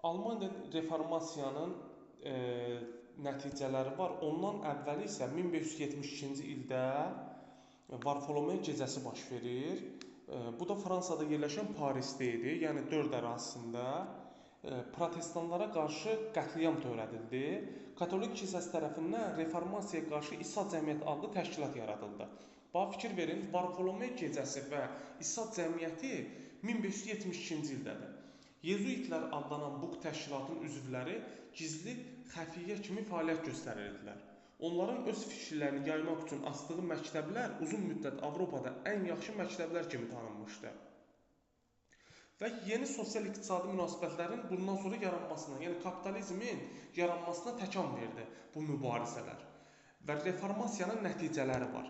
Almaniya reformasiyanın nəticələri var. Ondan əvvəli isə 1572-ci ildə Varfolomey gecəsi baş verir. Bu da Fransada yerləşən Parisdə idi, yəni 4 ərazisində protestanlara qarşı qətliam törədildi. Katolik kilsəsi tərəfindən reformasiyaya qarşı İsa Cəmiyyəti adlı təşkilat yaradıldı. Bax, fikir verin, Varfolomey gecəsi və İsa Cəmiyyəti 1572-ci ildədir. Yezuitlər adlanan bu təşkilatın üzvləri gizli xəfiyyə kimi fəaliyyət göstərirdilər. Onların öz fikirlərini yaymaq üçün açdığı məktəblər uzun müddət Avropada ən yaxşı məktəblər kimi tanınmışdı. Və yeni sosial-iqtisadi münasibətlərin bundan sonra yaranmasına, yəni kapitalizmin yaranmasına təkan verdi bu mübarizələr. Və reformasiyanın nəticələri var.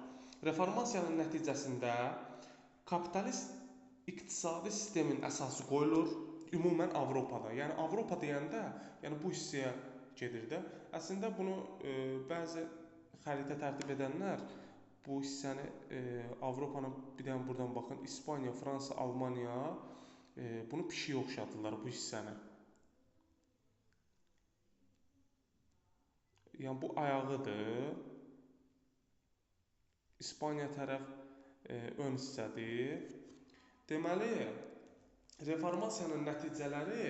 Reformasiyanın nəticəsində kapitalist iqtisadi sistemin əsası qoyulur. Ümumən Avropada. Yəni Avropa deyəndə, yəni bu hissəyə gedir də. Əslində bunu bəzi xəritə tərtib edənlər bu hissəni Avropanı bir dənə buradan baxın, İspaniya, Fransa, Almaniya bunu pişiyə oxşatırlar bu hissəni. Yəni bu ayağıdır. İspaniya tərəf ön hissədir. Deməli, reformasiyanın nəticələri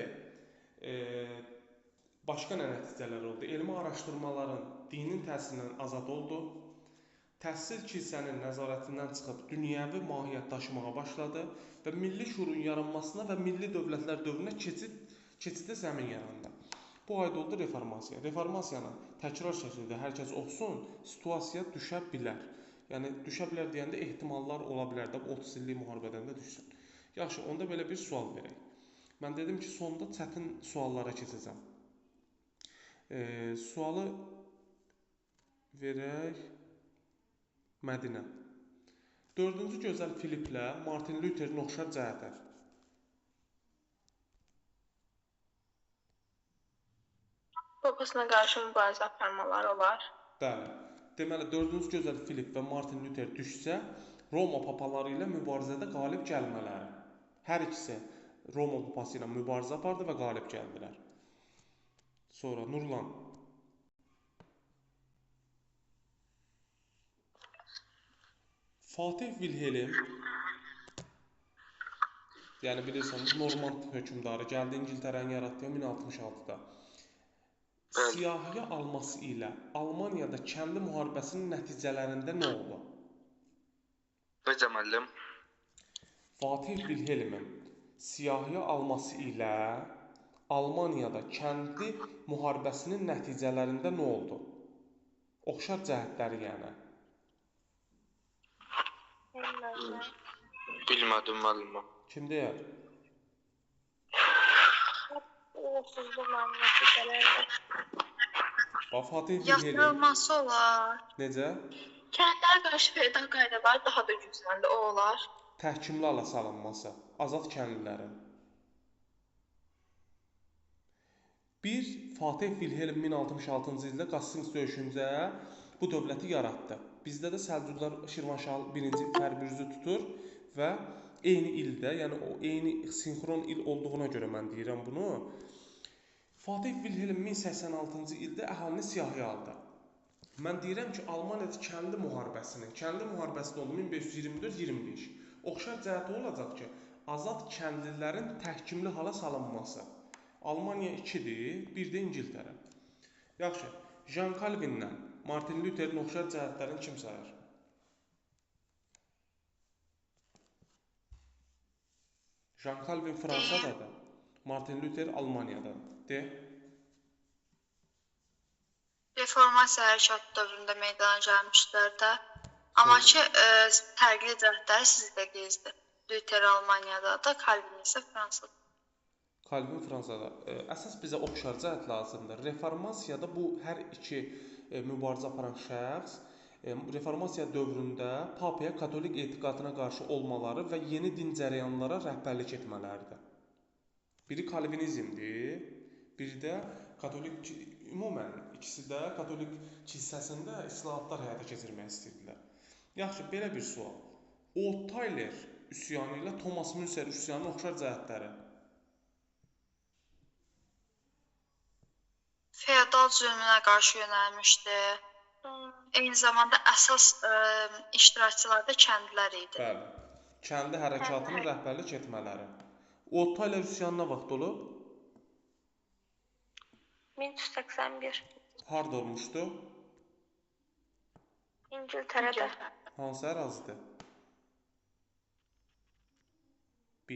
başqa nə nəticələr oldu? Elmi araşdırmaların dinin təsirindən azad oldu. Təhsil kilsənin nəzarətindən çıxıb dünyəvi mahiyyət daşımağa başladı və milli şuurun yaranmasına və milli dövlətlər dövrünə keçidə zəmin yarandı. Bu aid oldu reformasiya. Reformasiyanı təkrar şəkildə hər kəs oxusun, situasiya düşə bilər. Yəni düşə bilər deyəndə ehtimallar ola bilər də, bu 30 illik müharibədən də düşsün. Yaxşı, onda belə bir sual verək. Mən dedim ki, sonda çətin suallara keçəcəm. Sualı verək Mədinə. 4-cü gözəl Filiplə Martin Lüterin oxşar cəhəti. Babasına qarşı mübarizə aparmaları olar. Bəli. Deməli, 4-cü gözəl Filip və Martin Lüter düşsə, Roma papaları ilə mübarizədə qalib gəlmələri. Hər ikisi Roma papası ilə mübarizə apardı və qalib gəldilər. Sonra Nurlan. Fatih Wilhelm, yəni bilirsən, Normand hökmdarı gəldi İngiltərəni yaratdı 1066-da. Siyahıya alması ilə Almaniyada kəndi müharibəsinin nəticələrində nə oldu? Necə müəllim? Fatih Wilhelmin siyahıya alması ilə Almaniyada kəndi müharibəsinin nəticələrində nə oldu? Oxşar cəhətləri yəni. Bilmədim müəllim. Kim deyər? Uğursuzluqla nəticələrdə. Bax, Fatih Wilhelm. Yatırılması olar. Necə? Kəndlərə qarşı feodal qaydaları daha da gücləndi, o olar. Təhkimli hala salınması, azad kəndlilərin. Bir, Fatih Wilhelm 1066-cı ildə Qastings döyüşüncə bu dövləti yaratdı. Bizdə də Səlcuqlar Şirvanşah 1-ci Fərbürüzü tutur və eyni ildə, yəni o eyni sinxron il olduğuna görə mən deyirəm bunu. Fatih Wilhelm 1086-cı ildə əhalini siyahıya aldı. Mən deyirəm ki, Almaniyada kəndi müharibəsinin, kəndi müharibəsi də oldu 1524-25. Oxşar cəhəti olacaq ki, azad kəndlilərin təhkimli hala salınması. Almaniya 2-dir, bir də İngiltərə. Yaxşı, Jean Calvinlə Martin Lütherin oxşar cəhətlərini kim sayar? Jean Calvin Fransadadır, Martin Luther Almaniyadadır. De. Reformasiya hərəkatı dövründə meydana gəlmişdilər də. Amma ki, fərqli cəhətləri siz dediyinizdir. Luther Almaniyadadır, Calvin isə Fransada. Calvin Fransada. Əsas bizə oxşar cəhət lazımdır. Reformasiyada bu hər iki mübarizə aparan şəxs reformasiya dövründə papaya katolik etiqadına qarşı olmaları və yeni din cərəyanlara rəhbərlik etmələridir. Biri kalvinizmdir, biri də katolik, ümumən ikisi də katolik kilsəsində islahatlar həyata keçirmək istəyirdilər. Yaxşı, belə bir sual. O Tyler üsyanı ilə Thomas Münser üsyanının oxşar cəhətləri. Feodal zülmünə qarşı yönəlmişdi. Eyni zamanda əsas iştirakçılar da kəndlilər idi. Bəli. Kəndi hərəkatının rəhbərlik etmələri. Old Tyler üsyanı nə vaxt olub? 1381. Harda olmuşdu? İngiltərədə. Hansı ərazidə? 1.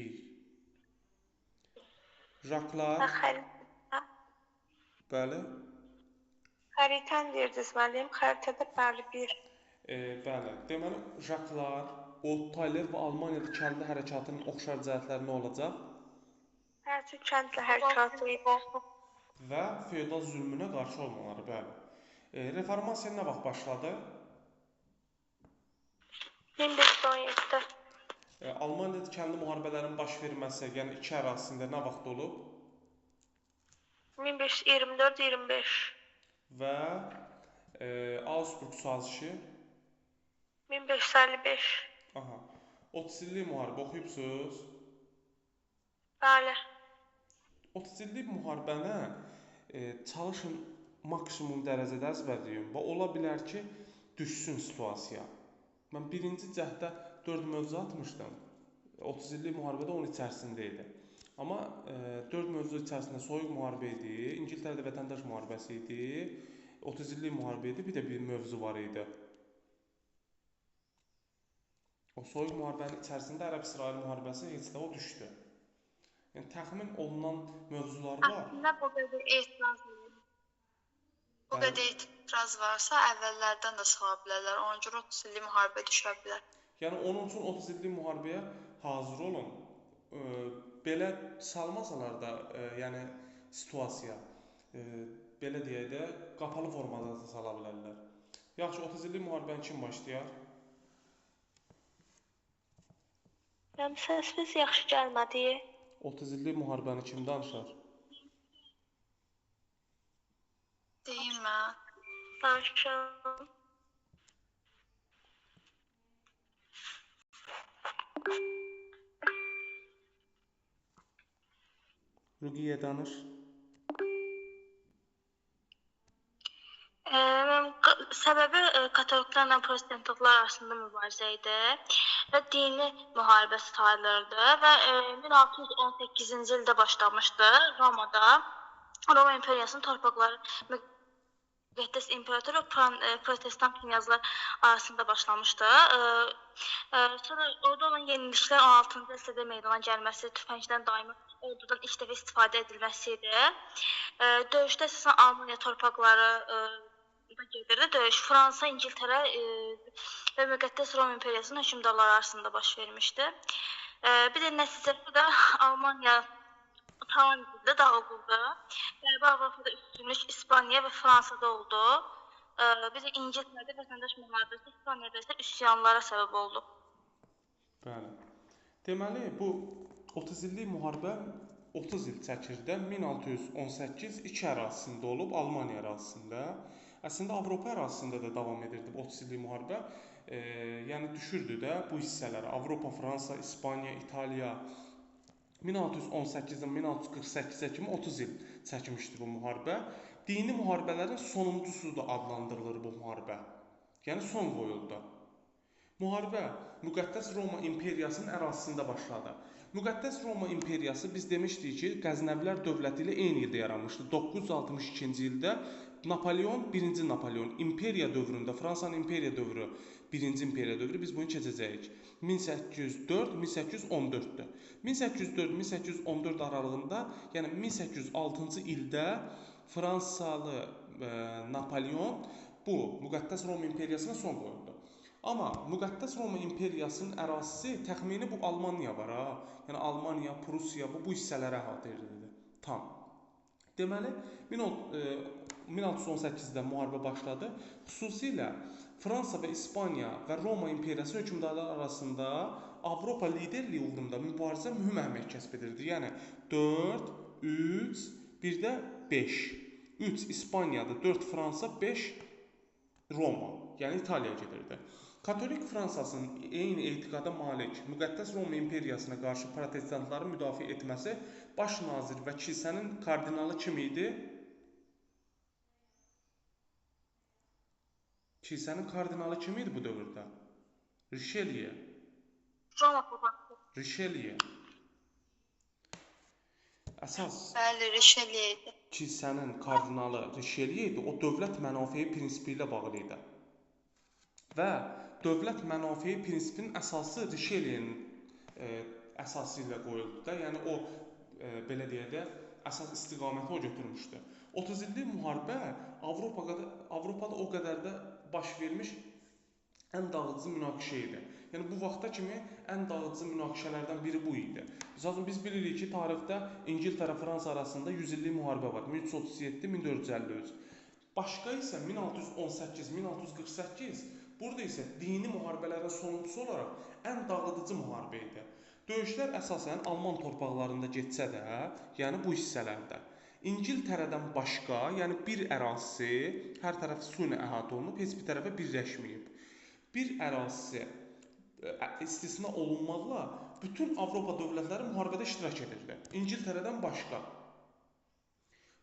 Jaklar. Bəli. Xəritəni deyirdiniz müəllim. Xəritədə bəli 1. Bəli. Deməli, Jaklar, Old Tyler və Almaniyada kəndli hərəkatının oxşar cəhətləri nə olacaq? Hərçi kəndli hərəkatı idi. Və feodal zülmünə qarşı olmaları, bəli. Reformasiya nə vaxt başladı? 1517-də. Almaniyada kəndli müharibələrinin baş verməsi, yəni iki ərazisində nə vaxt olub? 1524-25. Və Augsburg sazişi? 1555. Aha. 30 illik müharibə oxuyubsuz? Bəli. 30 illik müharibəni çalışın maksimum dərəcədə əzbərləyin və ola bilər ki, düşsün situasiya. Mən birinci cəhdə 4 mövzu atmışdım. 30 illik müharibədə onun içərisində idi. Amma 4 mövzu içərisində soyuq müharibə idi, İngiltərədə vətəndaş müharibəsi idi, 30 illik müharibə idi, bir də bir mövzu var idi. O soyuq müharibənin içərisində Ərəb-İsrail müharibəsi heç də o düşdü. Yəni təxmin olunan mövzular var. Əslində bu qədər etiraz bu qədər etiraz varsa, əvvəllərdən də sala bilərlər. Ona görə 30 illik müharibə düşə bilər. Yəni onun üçün 30 illik müharibəyə hazır olun. Belə salmasalar da, yəni situasiya, belə deyək də, qapalı formada da sala bilərlər. Yaxşı, 30 illik müharibəni kim başlayar? Mənim səsiniz yaxşı gəlmədi. 30 illik müharibəni kim danışar? Deyim mən. Danışım. Ruqiyyə danış. Səbəbi katoliklərlə protestantlar arasında mübarizə idi və dini müharibə sayılırdı və 1618-ci ildə başlamışdı Romada. Roma imperiyasının torpaqları müqəddəs imperator və protestant knyazlar arasında başlamışdı. Sonra orada olan yeniliklər 16-cı əsrdə meydana gəlməsi, tüfəngdən daimi ordudan ilk dəfə istifadə edilməsi idi. Döyüşdə əsasən Almaniya torpaqları gedirdi. Döyüş Fransa, İngiltərə və Müqəddəs Roma İmperiyasının hökmdarları arasında baş vermişdi. Bir də nəticədə də Almaniya tamamilə dağıldı. Qərbi Avropada üstünlük İspaniya və Fransada oldu. Bir də İngiltərədə vətəndaş müharibəsi, İspaniyada isə üsyanlara səbəb oldu. Bəli. Deməli, bu 30 illik müharibə 30 il çəkirdə 1618 iki ərazisində olub, Almaniya ərazisində. Əslində Avropa ərazisində də davam edirdi bu 30 illik müharibə. Yəni düşürdü də bu hissələrə. Avropa, Fransa, İspaniya, İtaliya 1618-dən 1648-ə kimi 30 il çəkmişdi bu müharibə. Dini müharibələrin sonuncusu da adlandırılır bu müharibə. Yəni son qoyuldu. Müharibə Müqəddəs Roma İmperiyasının ərazisində başladı. Müqəddəs Roma İmperiyası biz demişdik ki, Qəznəvilər dövləti ilə eyni ildə yaranmışdı. 962-ci ildə Napolyon, 1-ci Napolyon imperiya dövründə, Fransanın imperiya dövrü, 1-ci imperiya dövrü biz bunu keçəcəyik. 1804-1814-dür. 1804-1814 aralığında, yəni 1806-cı ildə Fransalı Napolyon bu Müqəddəs Roma İmperiyasına son qoyuldu. Amma Müqəddəs Roma İmperiyasının ərazisi təxmini bu Almaniya var ha. Yəni Almaniya, Prussiya bu hissələrə əhatə edirdi. Tam. Deməli 1618-də müharibə başladı. Xüsusilə Fransa və İspaniya və Roma İmperiyası hökmdarları arasında Avropa liderliyi uğrunda mübarizə mühüm əhəmiyyət kəsb edirdi. Yəni 4, 3, bir də 5. 3 İspaniyadır, 4 Fransa, 5 Roma, yəni İtaliya gedirdi. Katolik Fransasının eyni etiqada malik Müqəddəs Roma İmperiyasına qarşı protestantları müdafiə etməsi baş nazir və kilsənin kardinalı kim idi? Kilsənin kardinalı kim idi bu dövrdə? Richelieu. Roma papası. Richelieu. Əsas Bəli, Richelieu idi. Kilsənin kardinalı Richelieu idi. O dövlət mənafeyi prinsipi ilə bağlı idi. Və dövlət mənafeyi prinsipinin əsası Richelieu-nin əsası ilə qoyuldu da. Yəni o belə deyək də, əsas istiqaməti o götürmüşdü. 30 illik müharibə Avropada o qədər də baş vermiş ən dağıdıcı münaqişə idi. Yəni bu vaxta kimi ən dağıdıcı münaqişələrdən biri bu idi. Məsəl üçün biz bilirik ki, tarixdə İngiltərə-Fransa arasında 100 illik müharibə var. 1337-1453. Başqa isə 1618-1648. Burada isə dini müharibələrin sonuncusu olaraq ən dağıdıcı müharibə idi. Döyüşlər əsasən Alman torpaqlarında getsə də, yəni bu hissələrdə İngiltərədən başqa, yəni bir ərazisi hər tərəf su ilə əhatə olunub, heç bir tərəfə birləşməyib. Bir ərazisi istisna olunmaqla bütün Avropa dövlətləri müharibədə iştirak edirdi. İngiltərədən başqa.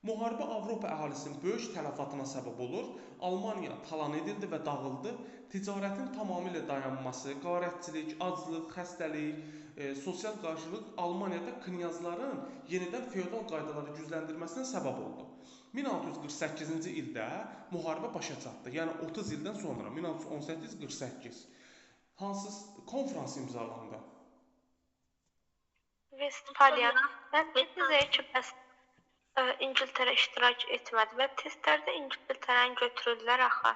Müharibə Avropa əhalisinin böyük tələfatına səbəb olur. Almaniya talan edildi və dağıldı. Ticarətin tamamilə dayanması, qarətçilik, aclıq, xəstəlik, sosial qarşılıq Almaniyada knyazların yenidən feodal qaydaları gücləndirməsinə səbəb oldu. 1648-ci ildə müharibə başa çatdı. Yəni 30 ildən sonra 1618-48 hansı konfrans imzalandı? Vestfaliya. Mən sizə ki, bəs İngiltərə iştirak etmədi və testlərdə İngiltərəni götürürlər axı.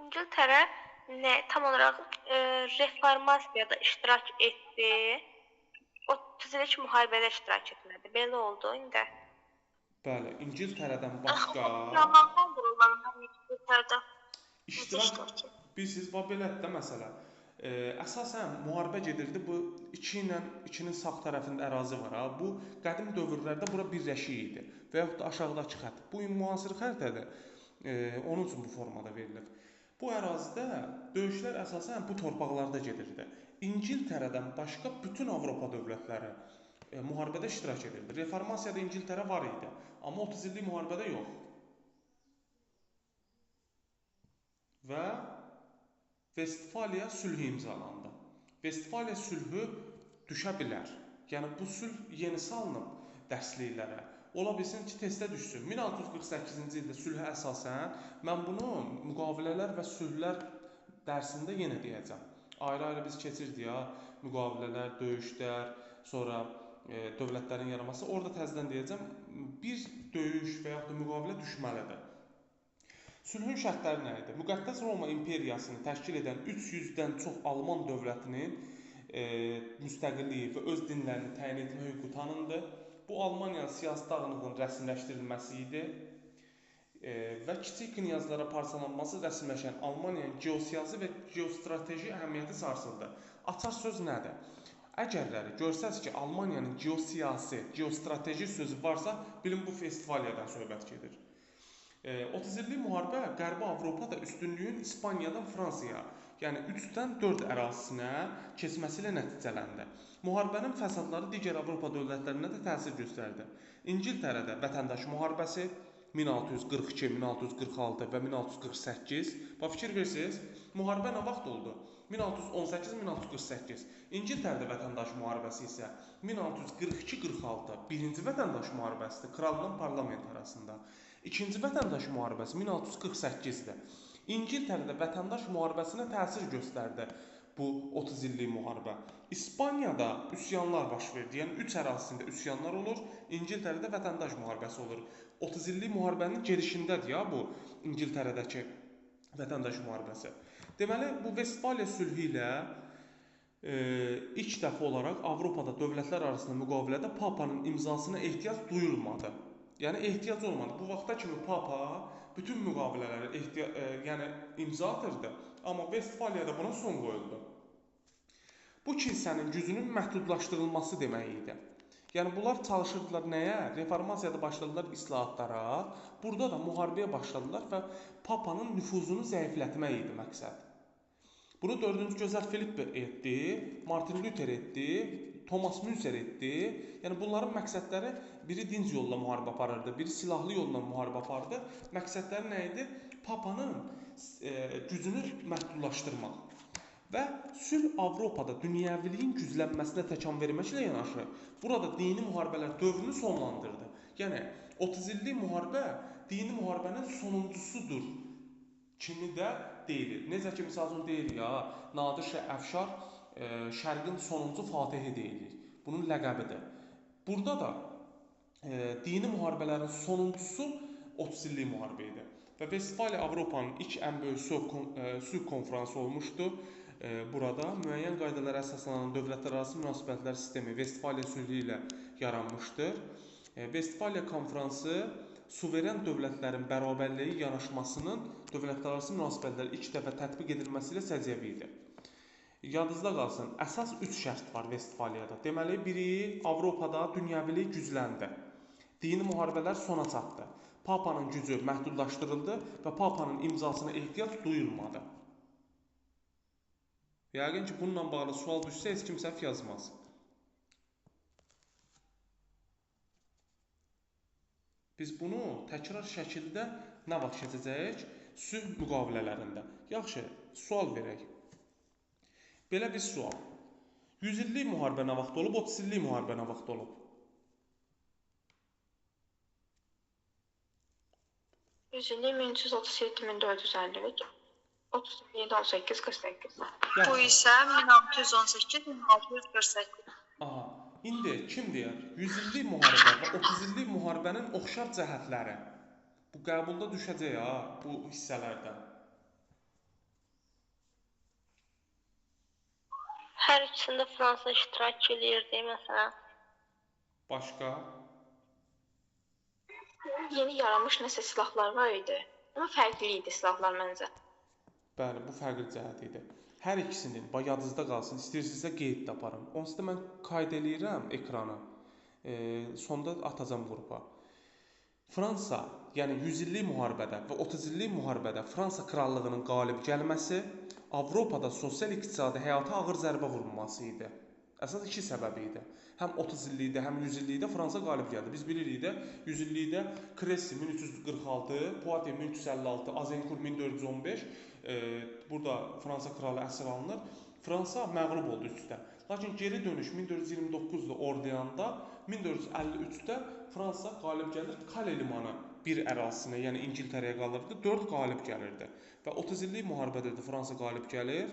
İngiltərə nə tam olaraq reformasiyada iştirak etdi. 30 illik müharibədə iştirak etmədi. Belə oldu indi. Bəli, İngiltərədən başqa İngiltərədə iştirak bilirsiniz, bax belədir də məsələ. Əsasən müharibə gedirdi. Bu 2 ilə 2-nin sağ tərəfində ərazi var ha. Bu qədim dövrlərdə bura birləşik idi və yaxud da aşağıdakı xətt. Bu müasir xəritədir. Onun üçün bu formada verilir. Bu ərazidə döyüşlər əsasən bu torpaqlarda gedirdi. İngiltərədən başqa bütün Avropa dövlətləri müharibədə iştirak edirdi. Reformasiyada İngiltərə var idi, amma 30 illik müharibədə yox. Və Vestfaliya sülhü imzalandı. Vestfaliya sülhü düşə bilər. Yəni bu sülh yeni salınıb dərsliklərə. Ola bilsin ki, testə düşsün. 1648-ci ildə sülhə əsasən mən bunu müqavilələr və sülhlər dərsində yenə deyəcəm. Ayrı-ayrı biz keçirdik ya, müqavilələr, döyüşlər, sonra dövlətlərin yaranması. Orada təzədən deyəcəm, bir döyüş və yaxud da müqavilə düşməlidir. Sülhün şərtləri nə idi? Müqəddəs Roma imperiyasını təşkil edən 300-dən çox Alman dövlətinin müstəqilliyi və öz dinlərini təyin etmə hüququ tanındı. Bu, Almaniyanın siyasi dağınıqlığının rəsmiləşdirilməsi idi və kiçik knyazlara parçalanması rəsmiləşən Almaniyanın geosiyasi və geostrateji əhəmiyyəti sarsıldı. Açar söz nədir? Əgərləri görsəz ki, Almaniyanın geosiyasi, geostrateji sözü varsa, bilin bu Vestfaliyadan söhbət gedir. 30 illik müharibə Qərbi Avropada üstünlüyün İspaniyadan Fransaya, yəni 3-dən 4 ərazisinə keçməsi ilə nəticələndi. Müharibənin fəsadları digər Avropa dövlətlərinə də təsir göstərdi. İngiltərədə vətəndaş müharibəsi 1642, 1646 və 1648. Bax, fikir verirsiniz, müharibə nə vaxt oldu? 1618-1648. İngiltərədə vətəndaş müharibəsi isə 1642-46 birinci vətəndaş müharibəsidir kralla parlament arasında. İkinci vətəndaş müharibəsi 1648-dir. İngiltərədə vətəndaş müharibəsinə təsir göstərdi bu 30 illik müharibə. İspaniyada üsyanlar baş verdi. Yəni 3 ərazisində üsyanlar olur. İngiltərədə vətəndaş müharibəsi olur. 30 illik müharibənin gedişindədir ya bu İngiltərədəki vətəndaş müharibəsi. Deməli, bu Vestfaliya sülhü ilə ilk dəfə olaraq Avropada dövlətlər arasında müqavilədə Papanın imzasına ehtiyac duyulmadı. Yəni ehtiyac olmadı. Bu vaxta kimi Papa bütün müqavilələri yəni imza atırdı. Amma Vestfaliyada buna son qoyuldu. Bu kilsənin gücünün məhdudlaşdırılması demək idi. Yəni bunlar çalışırdılar nəyə? Reformasiyada başladılar islahatlara. Burada da müharibəyə başladılar və Papanın nüfuzunu zəiflətmək idi məqsəd. Bunu 4-cü Gözəl Filipp etdi, Martin Luther etdi, Thomas Münzer etdi. Yəni bunların məqsədləri biri dinc yolla müharibə aparırdı, biri silahlı yolla müharibə aparırdı. Məqsədləri nə idi? Papanın gücünü məhdudlaşdırmaq. Və sülh Avropada dünyəviliyin güclənməsinə təkan verməklə yanaşı, burada dini müharibələr dövrünü sonlandırdı. Yəni, 30 illik müharibə dini müharibənin sonuncusudur kimi də deyilir. Necə ki, misal üçün deyirik, ya, Nadir Şah Əfşar Şərqin sonuncu fatihi deyilir. Bunun ləqəbidir. Burada da dini müharibələrin sonuncusu 30 illik müharibə idi. Və Vestfaliya Avropanın ilk ən böyük sülh konfransı olmuşdu. Burada müəyyən qaydalara əsaslanan dövlətlərarası münasibətlər sistemi Vestfaliya sülhü ilə yaranmışdır. Vestfaliya konfransı suveren dövlətlərin bərabərliyi yanaşmasının dövlətlərarası münasibətlər ilk dəfə tətbiq edilməsi ilə səciyyəvi idi. Yadınızda qalsın, əsas 3 şərt var Vestfaliyada. Deməli, biri Avropada dünyəvilik gücləndi. Dini müharibələr sona çatdı. Papanın gücü məhdudlaşdırıldı və Papanın imzasına ehtiyac duyulmadı. Yəqin ki, bununla bağlı sual düşsə heç kim səhv yazmaz. Biz bunu təkrar şəkildə nə vaxt keçəcəyik? Sülh müqavilələrində. Yaxşı, sual verək. Belə bir sual. 100 illik müharibə nə vaxt olub, 30 illik müharibə nə vaxt olub? 100 illik 1337-1453. 37, 18, 48. Bu isə 1618, 1648. Aha, indi kim deyər? 100 illik müharibə və 30 illik müharibənin oxşar cəhətləri. Bu qəbulda düşəcək ha, bu hissələrdən. Hər ikisində Fransa iştirak eləyirdi, məsələn. Başqa? Yeni yaranmış nəsə silahlar var idi. Amma fərqli idi silahlar məncə. Bəli, bu fərqli cəhət idi. Hər ikisinin, bax yadınızda qalsın, istəyirsinizsə qeyd də aparın. Onsuz da mən qayd eləyirəm ekranı. Sonda atacam qrupa. Fransa, yəni 100 illik müharibədə və 30 illik müharibədə Fransa krallığının qalib gəlməsi Avropada sosial-iqtisadi həyata ağır zərbə vurulması idi. Əsas iki səbəbi idi. Həm 30 illikdə, həm 100 illikdə Fransa qalib gəldi. Biz bilirik də 100 illikdə Cressy 1346, Poitiers 1356, Azincourt 1415, burada Fransa kralı əsir alınır. Fransa məğlub oldu üçdə. Lakin geri dönüş 1429-da Orleanda, 1453-də Fransa qalib gəlir. Kale limanı bir ərazisinə, yəni İngiltərəyə qalırdı, 4 qalib gəlirdi. Və 30 illik müharibədə də Fransa qalib gəlir.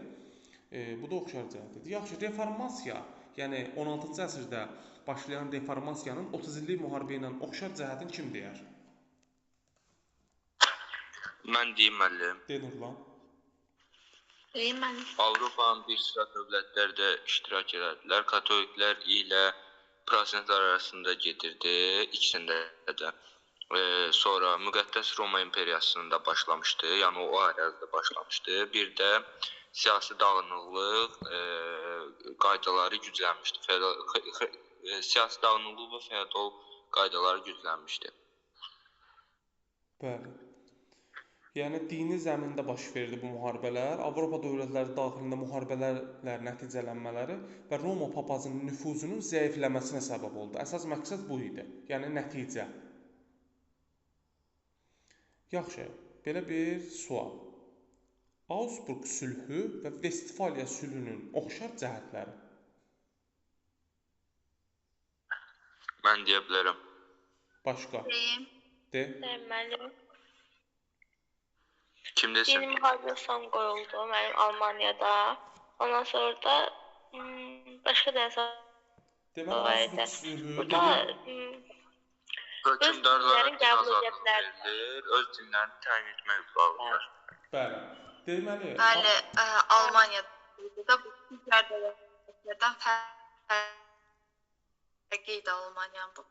Bu da oxşar cəhət idi. Yaxşı, reformasiya, yəni 16-cı əsrdə başlayan reformasiyanın 30 illik müharibə ilə oxşar cəhətini kim deyər? Mən deyim, müəllim. De, Nurlan. Deyim, müəllim. Avropanın bir sıra dövlətləri də iştirak elədilər. Katoliklər ilə protestantlar arasında gedirdi, ikisində də. Sonra Müqəddəs Roma İmperiyasında başlamışdı, yəni o ərazidə başlamışdı. Bir də siyasi dağınıqlıq qaydaları güclənmişdi. Siyasi dağınıqlıq və feodal qaydaları güclənmişdi. Bəli. Yəni dini zəmində baş verdi bu müharibələr. Avropa dövlətləri daxilində müharibələrlə nəticələnmələri və Roma papazının nüfuzunun zəifləməsinə səbəb oldu. Əsas məqsəd bu idi. Yəni nəticə. Yaxşı, belə bir sual. Augsburg sülhü və Vestfaliya sülhünün oxşar cəhətləri. Mən deyə bilərəm. Başqa? Deyim. De. Deyim, müəllim. Kim desin? Dini müharibə son qoyuldu mənim Almaniyada. Ondan sonra da başqa da nəsə Deməli, Augsburg sülhü... Burada hökmdarlara din azadlığı verilir, öz dinlərini təyin etmək hüququ var. Bəli. Deməli, bəli, Almaniyada bu digər dövlətlərdən fərqli idi Almaniyanın bu.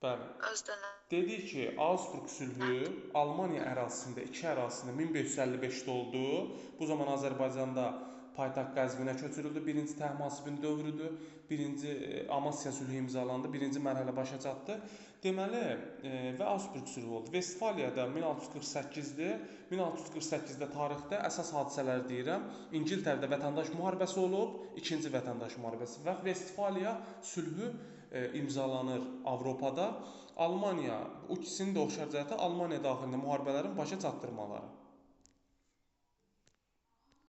Bəli. Öz dinləri. Dedik ki, Augsburg sülhü Almaniya ərazisində, iki ərazisində 1555-də oldu. Bu zaman Azərbaycanda paytaxt Qəzvinə köçürüldü. Birinci Təhmasibin dövrüdür. Birinci Amasya sülhü imzalandı. Birinci mərhələ başa çatdı. Deməli, və Augsburg sülhü oldu. Vestfaliyada 1648-dir. 1648-də tarixdə əsas hadisələri deyirəm. İngiltərədə vətəndaş müharibəsi olub, ikinci vətəndaş müharibəsi və Vestfaliya sülhü imzalanır Avropada. Almaniya, o ikisinin də oxşar cəhəti Almaniya daxilində müharibələrin başa çatdırmaları.